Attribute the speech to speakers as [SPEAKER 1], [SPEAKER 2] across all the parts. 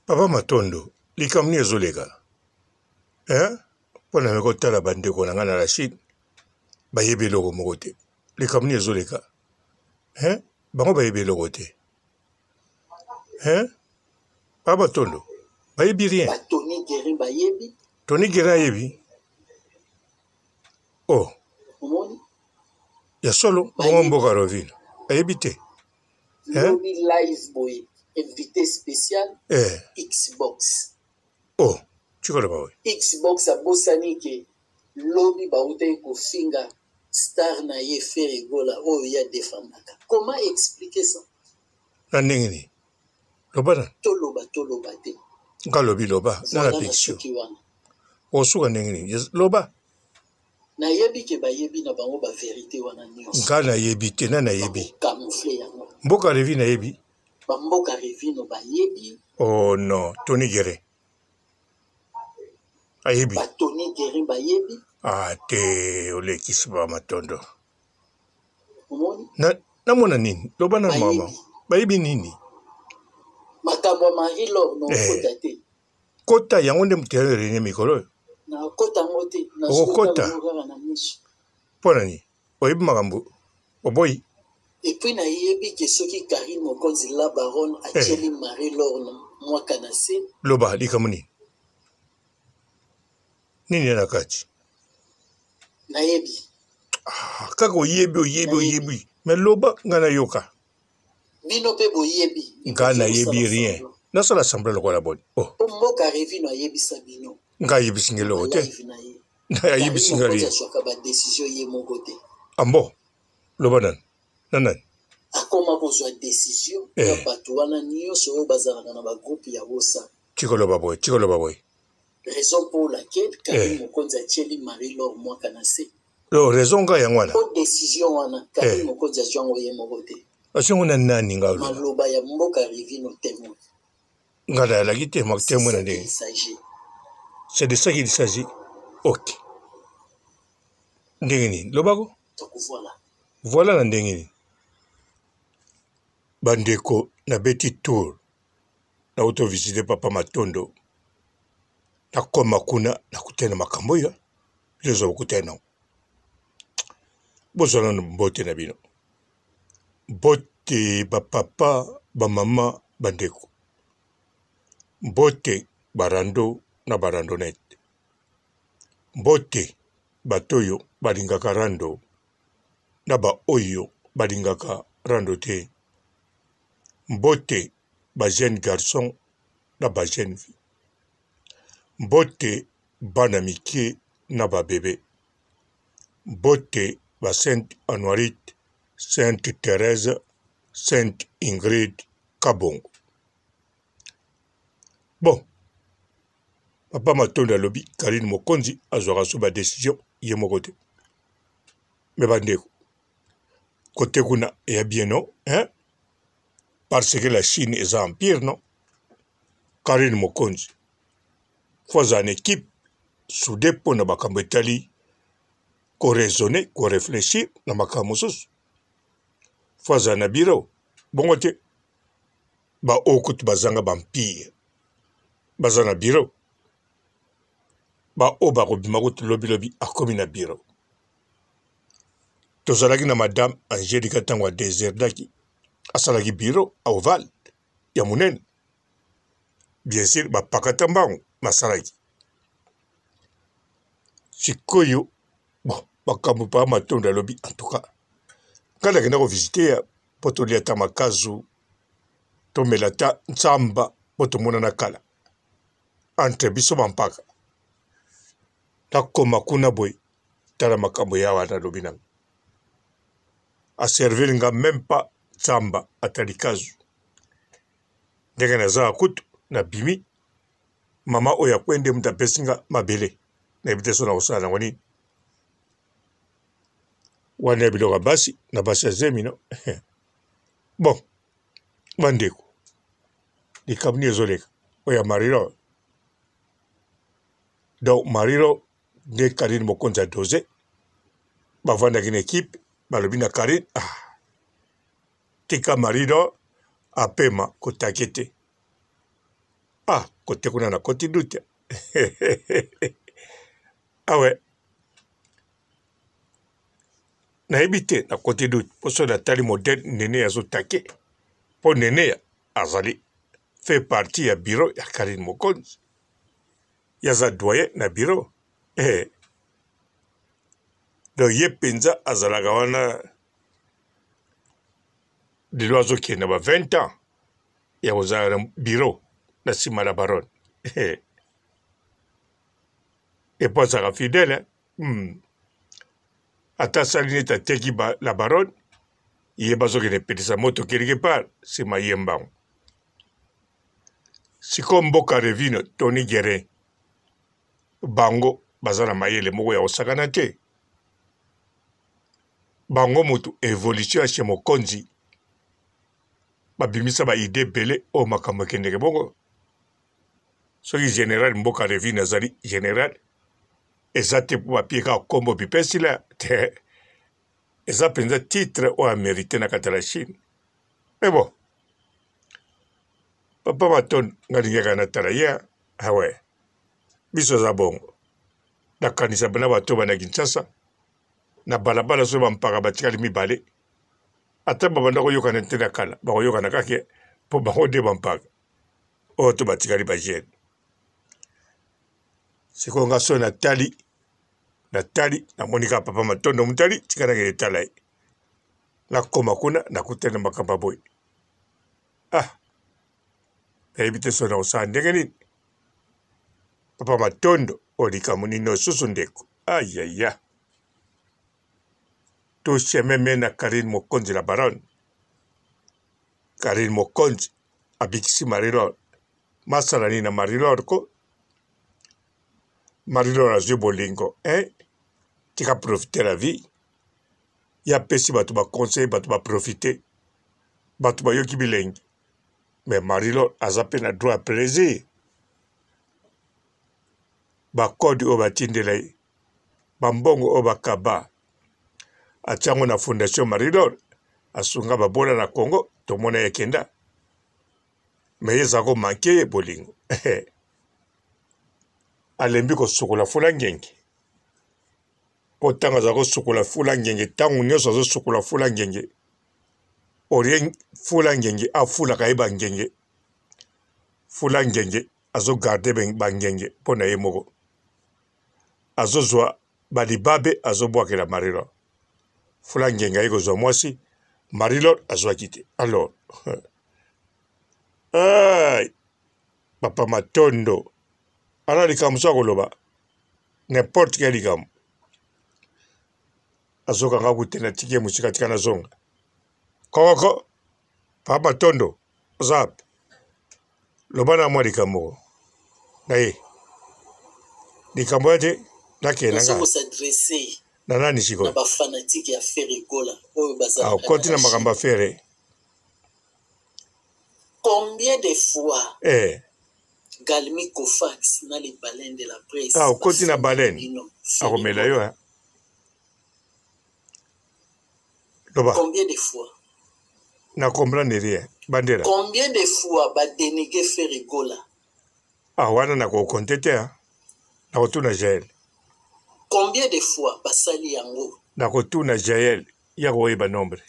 [SPEAKER 1] Papa Matondo, likambo nini ezoleka? Hein? Mpo na kotala bandeko na ngai na la Chine, bayebi eloko moko te. Likambo nini ezoleka? Hein? Bango bayebi eloko te. Hein? Papa Matondo, bayebi rien.
[SPEAKER 2] Ba Tony Guerin bayebi.
[SPEAKER 1] Tony Guerin ayebi. Oh.
[SPEAKER 2] Omoni?
[SPEAKER 1] Ya solo, bongo mboka Rovino. Ayebi te.
[SPEAKER 2] Lobi live boye invité spécial
[SPEAKER 1] eh.
[SPEAKER 2] Xbox.
[SPEAKER 1] Oh, tikoloba oyo.
[SPEAKER 2] Xbox abosani ke lobi bautaki kofinga star na ye Ferre Gola oyo ye adefendaka. Comment expliquer ça?
[SPEAKER 1] Na ndenge nini? Loba na.
[SPEAKER 2] Toloba toloba te.
[SPEAKER 1] Nga lobi loba na na pekisi yo. Osuka ndenge nini? Loba.
[SPEAKER 2] Nayebi ke bayebi na bango ba verite wana nionso.
[SPEAKER 1] Nga nayebi te nani ayebi?
[SPEAKER 2] Bako camoufler yango.
[SPEAKER 1] Mboka Revino ayebi?
[SPEAKER 2] Ba mboka Revino bayebi.
[SPEAKER 1] Oh non, Tony Guerin ayebi?
[SPEAKER 2] Ba Tony Guerin bayebi.
[SPEAKER 1] Ah te, olekisi ba matondo.
[SPEAKER 2] Omoni?
[SPEAKER 1] Na namona nini? Loba na mama. Bayebi nini?
[SPEAKER 2] Makambo ya Marie Laure na okota eh. te.
[SPEAKER 1] Kota yango nde moto ya rene mikolo oyo.
[SPEAKER 2] Nakota yango te.
[SPEAKER 1] Okokota. Mpo na nini? Oyebi makambo oboyi.
[SPEAKER 2] Et puis nayebi ke soki Carine Mokonzi la baronne atieli eh. Marie Laure mwaka na se.
[SPEAKER 1] Loba likambo nini? Nini ya na kati?
[SPEAKER 2] Nayebi.
[SPEAKER 1] Ah, kaka oyebi oyebi oyebi. Mais loba ngai nayoka.
[SPEAKER 2] Bino pe boyebi.
[SPEAKER 1] Nga nayebi rien. Nasala semblant lokola boni. Oh.
[SPEAKER 2] Po mboka Revino ayebisa bino.
[SPEAKER 1] Nga ayebisi nga eloko te. Ayebisi nga rien.
[SPEAKER 2] Azwaka ba decision ye moko te.
[SPEAKER 1] Ambo. Loba nani? Na nani?
[SPEAKER 2] Akoma kozwa decision eh. na bato wana nyonso oyo bazalaka na ba groupe ya WhatsApp.
[SPEAKER 1] Tika loba boye, tika loba boye.
[SPEAKER 2] Raison pour laquelle Carine eh. Mokonzi atieli Marie Laure mwaka na se.
[SPEAKER 1] Oh, raison nga yango wana.
[SPEAKER 2] Po decision wana Carine eh. Mokonzi azwi yango ye moko te.
[SPEAKER 1] Azwi yango na nani nga oloba?
[SPEAKER 2] Maloba ya mboka Rivino témoin.
[SPEAKER 1] Nga nayalaki te témoin na ndenge. C'est de ça qu'il s'agit. Ok. Ndenge nini? Lobako?
[SPEAKER 2] Donc voilà.
[SPEAKER 1] Voilà na ndenge nini? Bandeko nabeti tour nauti visite papa Matondo nakoma kuna nakutani na makambo oyo bino ozo bokutani nango bozwa nano mbote na bino mbote bapapa bamama bandeko mbote barando na barandonete mbote bato oyo balingaka rando na baoyo balingaka rando te mbote ba jeune garçon na ba jeune fille mbote bana mike na ba bebe mbote ba sainte anuarite sainte therese sainte ingrid kabongo bon papa matondo alobi karine mokonzi azwaka so ba decision ye moko te me bandeko kote kuna ya bien non hein? Parce que la Chine eza empire non? Carine Mokonzi faut azala na equipe soude mpo na makambo etali ko raisonner ko reflechir na makambo mosusu faut azala na bureau bongo te ba oyo kutu bazanga ba empire baza na bureau ba oyo bakobima kutu lobi lobi akomi na bureau tozalaki na madame Angelica ntango a deserdaki asalaki bureau oval ya monene bien sûr bapakata mbangu basalaki sikoyo bon makambo pa matondo alobi en tout cas ngai nakenda kovisite ya mpo tolia ata makazu tomela ata nsamba mpo tomonana kala entre biso bampaka nakoma kuna boye tala makambo ya wana alobi nanga aservir nga meme pas tsamba ata likazu ndenge naza kutu nabimi mama oyo akwe nde moto apesi nga mabele nayebi te so nakosala nango nini wana ya biloko ya basi na basi ya zemi no bon bandeko likambo nini ezoleka oyo ya marilo donc marilo nde Carine mokonzi ya dose bavandaki na ekipe balobi na Carine ah, tika marino apema kotake te. Ah, kote kuna na koti doute. Ah ouais. Nayebi te na koti doute mpo soki natali modèle Neneya azotake mpo Neneya azali fait partie ya bureau ya Carine Mokonzi. Ye aza doyen na bureau. Eh. Donc ye mpenza azalaka wana lelo azokende ba 20 ans ya kozala na bureau na nsima la baronne. Eh. Epo azalaka fidèle hmm. Ata asali neti ateki ba, la baronne ye bazokende pelisa moto quelque part nsima ye mbango. Sikoyo mboka Revino Tony Guerin bango baza na mayele moko ya kosakana te. Bango motu evolution ya chez Mokonzi babimisa ba idee ebele oyo makambo ekendeke bongo. Soki general mboka Revino azali general eza te mpo bapie kaka nkombo bipesila te, eza mpenza titre oyo amerite na kati ya la Chine. Mais bon, papa Matondo nga lingaka natala ye awe ah biso aza bongo nakanisa na bato bana Kinshasa na balabala soki bampaka batikali mibale ata babanda koyokana te na kala bakoyokana kaka mpo bango nde bampaka oyo to batikali ba jeune sikoyo nga soki natali natali namoni kaka papa Matondo motali tika nakende tala ye nakoma kuna nakutani na makambo ya boye ah nayebi te soki nakosala ndenge nini papa Matondo oyo likambo nini oyo susu ndeko ayaya toshememe na Karine Mokonzi la baronne Karine Mokonzi abikisi Marie-Laure masala nini na Marie-Laure ko Marie-Laure azwi bolingo hein tika profiter la vie ye apesi bato ba conseil bato ba profiter bato bayoki bilengi mais Marie-Laure aza mpe na droit ya plaisir ba code oyo batindela ye bambongo oyo bakaba atia yango na fondation Marie-Laure asunga babola na Congo tomona ye akenda me ye eza komanke ye bolingo alembi kosukola fula ngenge mpo ntango aza kosukola fula ngenge ntango nyonso azosukola fula ngenge olie fula ngenge afulaka ye bangenge fula ngenge azogarde bangenge mpo na ye moko azozwa balibabe azobwakela Marie-Laure fula ngenge aye kozwa mwasi Marie-Laure azwaki te alors ay papa Matondo ala likambo mosusu akoloba n'importe quel likambo azokanga kute na tiki ye mosika tika nazonga kokoko papa Matondo oza loba na mwa likambo na ye likambo ya te nakende
[SPEAKER 2] na s'adresser
[SPEAKER 1] na nani sikoyo
[SPEAKER 2] na bafanatike ya Ferre Gola oyo bazalaka
[SPEAKER 1] okoti na makambo ya Ferre
[SPEAKER 2] combien de fois
[SPEAKER 1] eh.
[SPEAKER 2] Galmi Kofax na les baleines de la presse
[SPEAKER 1] ah, okoti na baleine akomela yo hein?
[SPEAKER 2] Loba. Combien de fois
[SPEAKER 1] Na comprendre rien. Bandela.
[SPEAKER 2] Combien de fois ba dénigrer Ferre Gola?
[SPEAKER 1] Ah wana na ko compter te hein. Na kotuna Jael.
[SPEAKER 2] Combien de fois basali yango?
[SPEAKER 1] Na kotuna Jael ya koyeba nombre.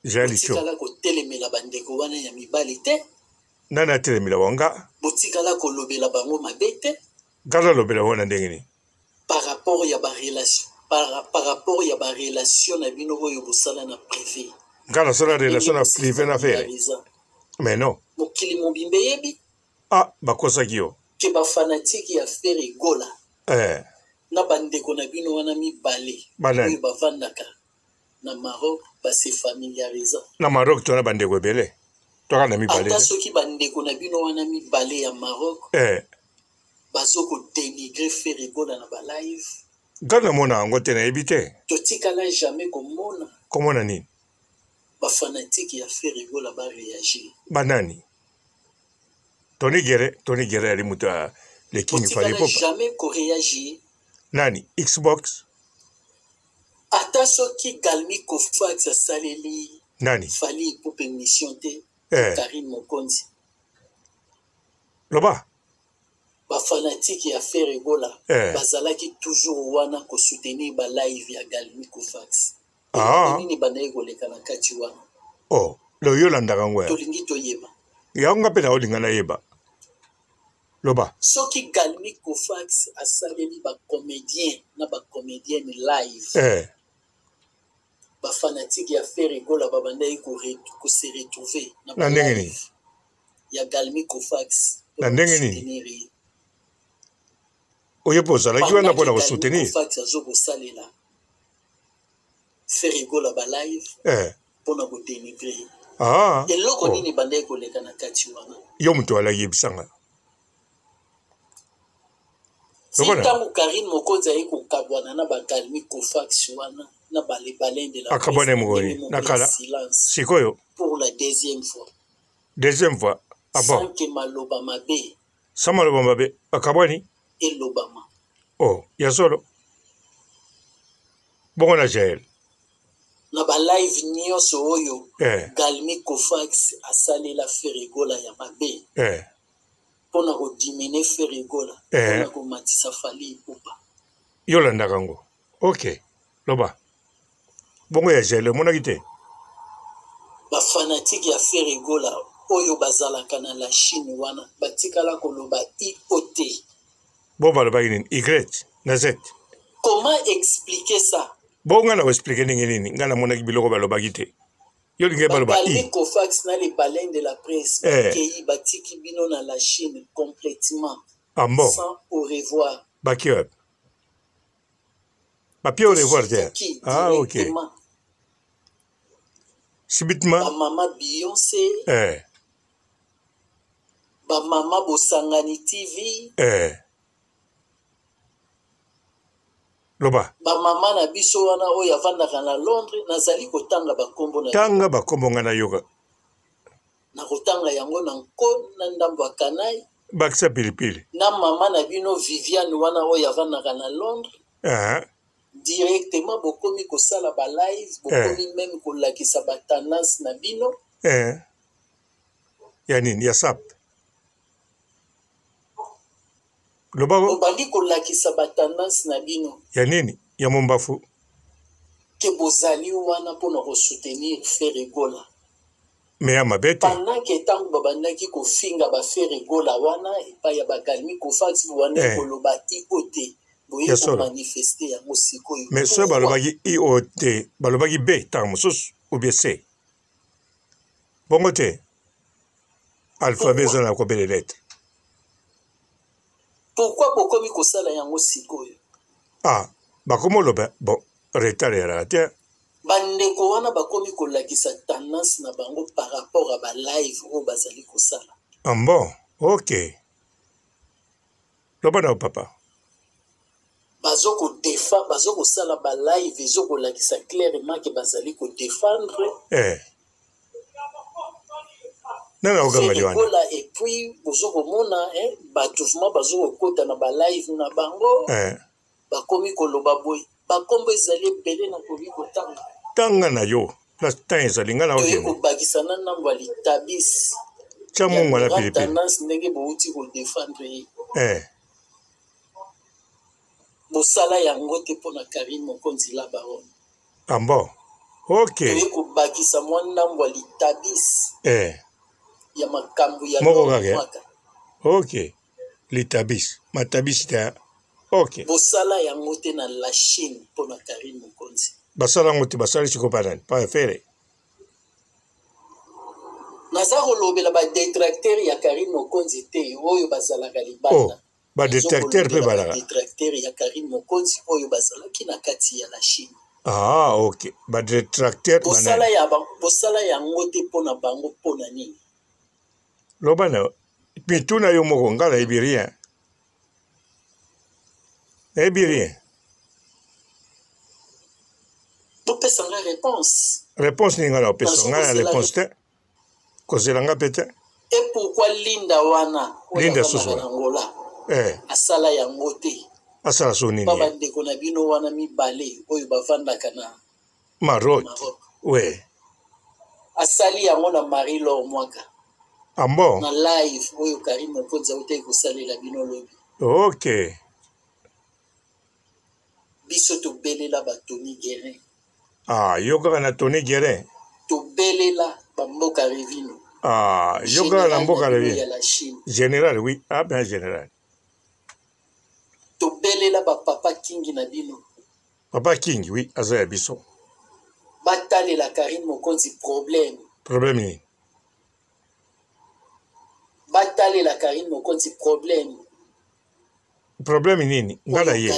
[SPEAKER 1] Jael
[SPEAKER 2] Show. Botikala kotelemela bandeko wana ya mibali te.
[SPEAKER 1] Nani atelemela wanga?
[SPEAKER 2] Botikala kolobela bango mabe te.
[SPEAKER 1] Nga nalobela wana ndenge nini?
[SPEAKER 2] Par rapport ya ba relation par, par rapport ya ba relation na bino oyo bosala na privé.
[SPEAKER 1] Nga nasala relation na privé na Ferre? Mais non.
[SPEAKER 2] Mokili mobimba eyebi.
[SPEAKER 1] Ah, bakosaki yo.
[SPEAKER 2] Ke ba fanatique ya Ferre Gola.
[SPEAKER 1] Eh.
[SPEAKER 2] Na bandeko na bino wana mibale.
[SPEAKER 1] Banani?
[SPEAKER 2] Oyo bavandaka na Maroc ba se familiarisa.
[SPEAKER 1] Na Maroc tona bandeko ebele. Toka na mibale.
[SPEAKER 2] Ata soki bandeko na bino wana mibale ya Maroc.
[SPEAKER 1] Eh.
[SPEAKER 2] Bazo ko denigrer Ferre Gola na ba live.
[SPEAKER 1] Nga na mona yango te nayebi te.
[SPEAKER 2] Totikala jamais komona.
[SPEAKER 1] Komona nini?
[SPEAKER 2] Ba fanatiques ya Ferre Gola ba reagir.
[SPEAKER 1] Ba nani? Tony Guerre, Tony Guerre ali moto ya le King Fally
[SPEAKER 2] Ipupa. jamais ko reagir.
[SPEAKER 1] Nani? Xbox?
[SPEAKER 2] Ata soki Galmi Kofax asaleli
[SPEAKER 1] nani?
[SPEAKER 2] Fally Ipupa emission te. Eh. Carine Mokonzi.
[SPEAKER 1] Loba.
[SPEAKER 2] Ba fanatiques ya Ferre Gola eh. bazalaki toujours wana ko soutenir ba live ya Galmi Kofax. Ah. Nini bandaki koleka na kati wana?
[SPEAKER 1] Oh, lo yo landaka yango ya.
[SPEAKER 2] Tolingi toyeba.
[SPEAKER 1] Yango nga mpe naolinga nayeba. Loba.
[SPEAKER 2] Soki Galmi Kofax asaleli ba comédiens na ba comédiennes live. Eh. Ba fanatiques ya Ferre Gola babandaki ko se retrouver
[SPEAKER 1] na ndenge nini?
[SPEAKER 2] Ya Galmi Kofax.
[SPEAKER 1] Na ndenge nini? Oyo mpe ozalaki wana mpo na kosoutenir.
[SPEAKER 2] Kofax azo kosalela Ferre Gola ba live eh. mpo na kodenigre.
[SPEAKER 1] Ah,
[SPEAKER 2] eloko oh. nini ebandaki koleka na kati wana?
[SPEAKER 1] Yo moto alaki yebisanga.
[SPEAKER 2] Ti ntango Carine Mokonzi aye kokabwana na ba Galmi Kofax wana na ba les baleines de la
[SPEAKER 1] akabwana mokoni na kala sikoyo
[SPEAKER 2] pour la deuxième fois.
[SPEAKER 1] Deuxième fois.
[SPEAKER 2] Ah bon. Sans que maloba mabe.
[SPEAKER 1] Sans maloba mabe akabwani.
[SPEAKER 2] Elobama.
[SPEAKER 1] Oh, ya solo. Bongo na Jael.
[SPEAKER 2] Na ba live nyonso oyo eh. Galmi Kofax asalela Ferre Gola ya mabe.
[SPEAKER 1] Eh.
[SPEAKER 2] Pona ko diminuer Ferre Gola, eh. Pona komatisa Fally Ipupa.
[SPEAKER 1] Yo landaka yango. Ok. Loba. Bongo ya Jael omonaki te?
[SPEAKER 2] Ba fanatiques ya Ferre Gola oyo bazalaka na la Chine wana batikala koloba IO te.
[SPEAKER 1] Bo balobaki nini? Y na Z.
[SPEAKER 2] Comment expliquer ça?
[SPEAKER 1] Bo nga na ko expliquer ndenge nini? Nga namonaki biloko balobaki te. Yo olingi baloba
[SPEAKER 2] I. Cofax na les baleines de la presse eh. Bakei batiki bino na la Chine complètement.
[SPEAKER 1] Ah bon?
[SPEAKER 2] Sans au revoir.
[SPEAKER 1] Baki wapi? Bapie au revoir te. Ah ok. Subitement.
[SPEAKER 2] Ba mama Beyoncé.
[SPEAKER 1] Eh.
[SPEAKER 2] Ba mama Bosangani TV.
[SPEAKER 1] Eh. Loba.
[SPEAKER 2] Ba mama na biso wana oyo avandaka na Londres, nazali kotanga ba kombo na
[SPEAKER 1] Tanga ba kombo nga nayoka.
[SPEAKER 2] Nakotanga yango na nko na ndambo ya kanai.
[SPEAKER 1] Bakisa pilipili.
[SPEAKER 2] Na mama na bino Viviane wana oyo avandaka na Londres.
[SPEAKER 1] Uh -huh.
[SPEAKER 2] Directement bokomi kosala ba live, bokomi eh. meme kolakisa ba tendance na bino.
[SPEAKER 1] Eh. Ya nini? Ya sap. Loba.
[SPEAKER 2] Bobandi kolakisa ba tendance na bino.
[SPEAKER 1] Ya nini? Ya mombafu.
[SPEAKER 2] Ke bozali wana pona ko soutenir Ferre Gola.
[SPEAKER 1] Mais ya mabe te.
[SPEAKER 2] Pendant que tango babandaki kofinga ba Ferre Gola wana epai ya ba Galmi Kofax bobandaki eh. koloba IO te. Boye ko manifester yango sikoyo.
[SPEAKER 1] Mais soki balobaki IO te, balobaki B tango mosusu ou bien C. Bongo te. Alphabet eza na combien de lettres?
[SPEAKER 2] Pourquoi bokomi kosala yango sikoyo?
[SPEAKER 1] Ah, bakomi oloba bon retard ezalaka te.
[SPEAKER 2] Bandeko wana bakomi kolakisa tendance na bango par rapport à ba live oyo bazali kosala.
[SPEAKER 1] Ah bon, ok. Loba na yo papa.
[SPEAKER 2] Bazo ko defa, bazo kosala ba live ezo kolakisa clairement que bazali ko defendre.
[SPEAKER 1] Eh. Nani akokanga liwana?
[SPEAKER 2] Gola et puis bozo komona eh, bato vraiment bazo kokota na ba live na bango.
[SPEAKER 1] Eh.
[SPEAKER 2] Bakomi koloba boye, bakombo ezali ebele nakoki kotanga.
[SPEAKER 1] Tanga na yo, place temps ezali nga na
[SPEAKER 2] okende. Toye kobakisa na ndambo ya litabis.
[SPEAKER 1] Tia mungwa na pilipili.
[SPEAKER 2] Tendance ndenge bowuti ko defendre ye.
[SPEAKER 1] Eh.
[SPEAKER 2] Bosala yango te mpo na Carine Mokonzi la baronne.
[SPEAKER 1] Ah bon? Ok.
[SPEAKER 2] Toye kobakisa mwa ndambo ya litabis.
[SPEAKER 1] Eh.
[SPEAKER 2] Ya makambo ya
[SPEAKER 1] moko kaka. Ok. Litabis, matabis te. Ok.
[SPEAKER 2] Bosala yango te na la Chine mpo na Carine Mokonzi.
[SPEAKER 1] Basala yango te, basali sikoyo pa nani? Pa Ferre.
[SPEAKER 2] Naza kolobela ba detracteurs ya Carine Mokonzi te oyo bazalaka libanda.
[SPEAKER 1] Oh, ba detracteurs pe balaka.
[SPEAKER 2] Ba detracteurs ya Carine Mokonzi oyo bazalaki na kati ya la Chine.
[SPEAKER 1] Ah, ok. Ba detracteurs
[SPEAKER 2] bosala ya bosala yango te mpo na bango mpo na nini?
[SPEAKER 1] Loba na mituna yo moko nga nayebi rien. Nayebi rien.
[SPEAKER 2] Bopesa nga réponse.
[SPEAKER 1] Réponse nini nga na opesa nga na réponse te. Kozela nga pe te.
[SPEAKER 2] Et pourquoi Linda wana
[SPEAKER 1] Linda susu
[SPEAKER 2] na Angola
[SPEAKER 1] eh.
[SPEAKER 2] asala yango te.
[SPEAKER 1] Asala so nini?
[SPEAKER 2] Ba bandeko na bino wana mibale oyo bavandaka na
[SPEAKER 1] Maroc. Maroc. Ouais.
[SPEAKER 2] Asali yango na Marie Laure Mwaka.
[SPEAKER 1] Ah bon?
[SPEAKER 2] Na live oyo Carine Mokonzi autaki kosalela bino lobi.
[SPEAKER 1] Ok.
[SPEAKER 2] Biso tobelela ba Tony Guerin.
[SPEAKER 1] Ah, yo kaka na Tony Guerin.
[SPEAKER 2] Tobelela ba mboka Revino.
[SPEAKER 1] Ah, yo kaka na mboka Revino.
[SPEAKER 2] Ya la Chine.
[SPEAKER 1] Général, oui. Ah ben général.
[SPEAKER 2] Tobelela ba papa King na bino.
[SPEAKER 1] Papa King, oui, aza ya biso.
[SPEAKER 2] Batalela Carine Mokonzi problème.
[SPEAKER 1] Problème nini?
[SPEAKER 2] Batalela Carine Mokonzi problème.
[SPEAKER 1] Problème nini? Nga na ye.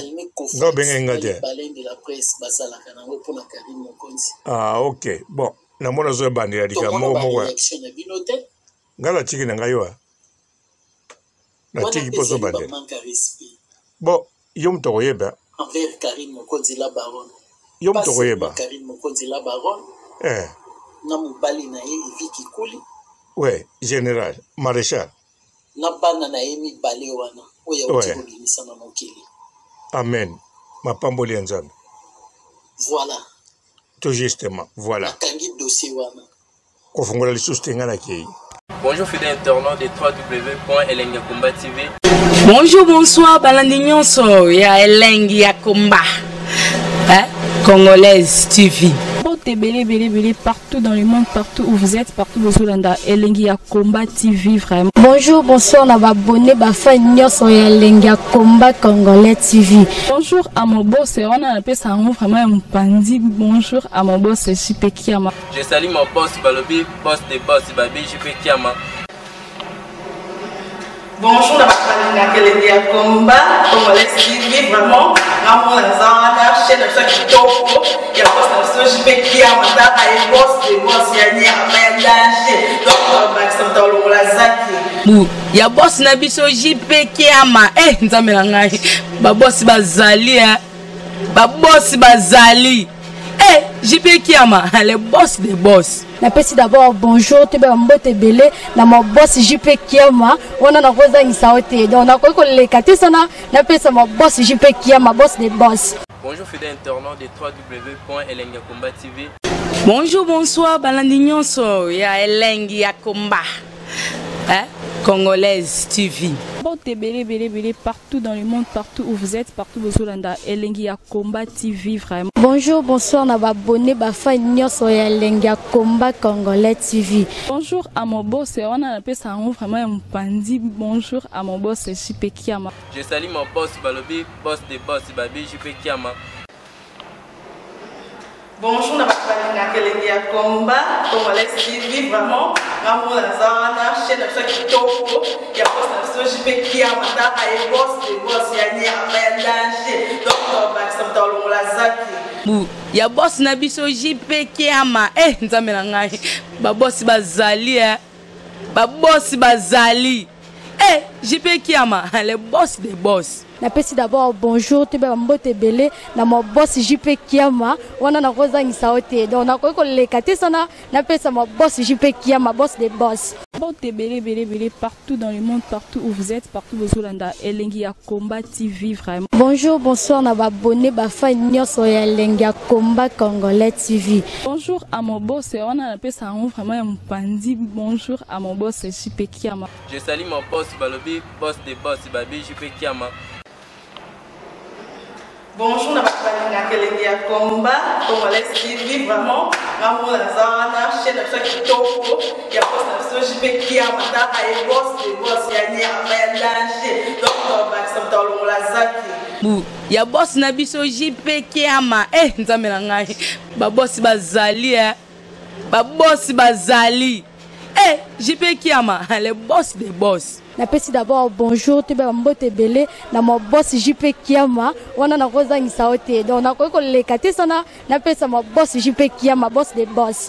[SPEAKER 1] Nga obenga nga te.
[SPEAKER 2] Baleine de la presse bazalaka nango mpona Carine Mokonzi.
[SPEAKER 1] Ah, ok. Bon, namona ozo ebandela likambo moko moko.
[SPEAKER 2] Réaction na bino te.
[SPEAKER 1] Nga natiki na ngai wa. Natiki mpo ozobandela.
[SPEAKER 2] Manque ya respect.
[SPEAKER 1] Bon, yo moto okoyeba.
[SPEAKER 2] Envers Carine Mokonzi la baronne.
[SPEAKER 1] Yo moto okoyeba.
[SPEAKER 2] Carine Mokonzi la baronne.
[SPEAKER 1] Eh.
[SPEAKER 2] Na mobali na ye Yves Kikuli.
[SPEAKER 1] Ouais, général, maréchal.
[SPEAKER 2] Na bana na ye mibale wana oyo auti kobimisa na mokili.
[SPEAKER 1] Amen. Mapamboli ya Nzambe.
[SPEAKER 2] Voilà.
[SPEAKER 1] Tout justement, voilà.
[SPEAKER 2] Nakangi dossier wana.
[SPEAKER 1] Kofungola lisusu te, ngai nakei.
[SPEAKER 3] Bonjour fidèles internautes de www.elengiyakomba TV.
[SPEAKER 4] Bonjour, bonsoir, balandi nyonso ya Elengi ya Komba. Hein? Congolaise TV.
[SPEAKER 5] Mbote ebele ebele ebele partout dans le monde, partout où vous êtes, partout bozolanda Elengi ya Combat TV vraiment.
[SPEAKER 6] Bonjour, bonsoir na ba abonné ba fan nyonso ya Elengi ya Combat Congolais TV.
[SPEAKER 5] Bonjour à mon boss, wana napesa yango vraiment ya mopanzi. Bonjour à mon boss JP Kiama.
[SPEAKER 3] Je salue mon boss Balobi, boss des boss Babi JP Kiama.
[SPEAKER 7] Bonjour na bato balingaka Elengi ya Combat Congolais TV vraiment ngamona naza wana chaîne na biso ya kitoko ya boss na biso JP Kiama tala ye boss de boss ya nyama ya danger donc bakisa moto alongola zaki
[SPEAKER 4] bu ya boss na biso JP Kiama eh nzambe na ngai ba boss bazali eh ba boss bazali eh JP Kiama le boss des boss.
[SPEAKER 6] Napesi d'abord bonjour toyeba mbote ebele na ma boss JP Kiama wana nakozangisa yo te donc nakoki koleka te sana napesa ma boss JP Kiama, boss des boss.
[SPEAKER 3] Bonjour fidèles internautes de www.elengiyakomba TV.
[SPEAKER 4] Bonjour, bonsoir, balandi nyonso ya Elengi ya Komba. Hein? Congolaise TV.
[SPEAKER 5] Mbote ebele ebele ebele partout dans le monde, partout où vous êtes, partout bozolanda Elengi ya Combat TV vraiment.
[SPEAKER 6] Bonjour, bonsoir na ba abonné ba fan nyonso ya Elengi ya Combat Congolais TV.
[SPEAKER 5] Bonjour à mon boss, wana napesa yango vraiment ya mopanzi. Bonjour à mon boss JP Kiama.
[SPEAKER 3] Je salue mon boss Balobi, boss des boss Babi JP Kiama.
[SPEAKER 7] Bonjour na bato balingaka Elengi ya Combat Congolais TV vraiment ngamona naza wana chaîne na biso ya kitoko ya boss na biso JP Kiama tala ye boss de boss ya nyama ya danger donc bakisa moto alongola zaki
[SPEAKER 4] bu ya boss na biso JP Kiama eh nzambe na ngai ba boss bazali eh ba boss bazali eh JP Kiama le boss des boss.
[SPEAKER 6] Napesi d'abord bonjour toyeba mbote ebele na ma boss JP Kiama wana nakozangisa yo te donc nakoki koleka te sana napesa ma boss JP Kiama, boss des boss.
[SPEAKER 5] Mbote ebele ebele ebele partout dans le monde, partout où vous êtes, partout bozolanda Elengi ya Combat TV vraiment.
[SPEAKER 6] Bonjour, bonsoir na ba abonné ba fan nyonso ya Elengi ya Combat Congolais TV.
[SPEAKER 5] Bonjour à mon boss, wana napesa yango vraiment ya mopanzi. Bonjour à mon boss JP Kiama.
[SPEAKER 3] Je salue mon boss Balobi, boss des boss Babi JP Kiama.
[SPEAKER 7] Bonjour na bato balingaka Elengi ya Combat Congolais TV vraiment ngamona naza wana chaîne na biso ya kitoko ya boss na biso JP Kiama tala ye boss de boss ya nyama ya danger donc bakisa moto alongola zaki
[SPEAKER 4] bu ya boss na biso JP Kiama eh nzambe na ngai ba boss bazali eh ba boss bazali eh JP Kiama le boss des boss.
[SPEAKER 6] Napesi d'abord bonjour toyeba mbote ebele na ma boss JP Kiama wana nakozangisa yo te donc nakoki koleka te sana napesa ma boss JP Kiama, boss des boss.